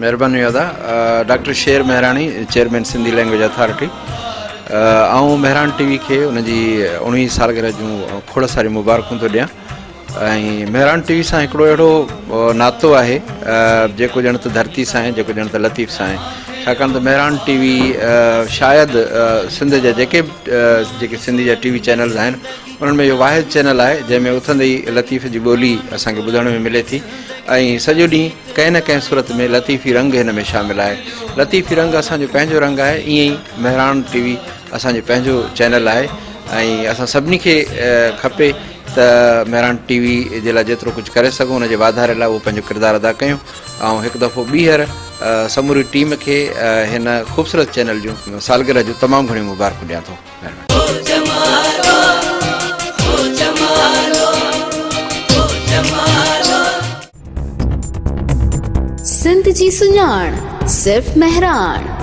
مهرباني ادا doctor Sher Mehrani chairman Sindhi language authority آئون مهراڻ ٽي وي کي ان جي 19 سالگرهه جون کوڙ ساريون مبارڪون ٿو ڏيان ۽ مهراڻ ٽي وي سان هڪڙو اهڙو ناتو آهي جيڪو ڄڻ ته ڌرتي سان آهي جيڪو ڄڻ ته لطيف سان آهي ڇاڪاڻ ته مهراڻ ٽي وي شايد سنڌ جا جيڪي جيڪي سنڌي جا ٽي وي چينلز آهن انهن ۾ اهو واحد چينل آهي جنهن ۾ اٿندي ئي لطيف جي ٻولي اسان کي ٻڌڻ ۾ ملي ٿي ۽ سڄو ڏينهن ڪنهن نه ڪنهن صورت ۾ لطيفي رنگ هن ۾ شامل آهي. لطيفي رنگ اسان جو پنهنجو رنگ آهي ائين ئي مهراڻ ٽي وي اسان جو پنهنجو چينل آهي ۽ اسان سڀني کي کپي ته مهراڻ ٽي وي جي لاء جيترو ڪجهه ڪري سگهون ان جي واڌاري لاء اهو پنهنجو ڪردار ادا ڪيون. آئون هڪ دفعو ٻيهر سموري ٽيم کي هن خوبصورت چينل جون سالگرهه جون تمام گهڻيون مبارڪون ڏيان ٿو. سنڌ جي سڃاڻ صرف مهراڻ.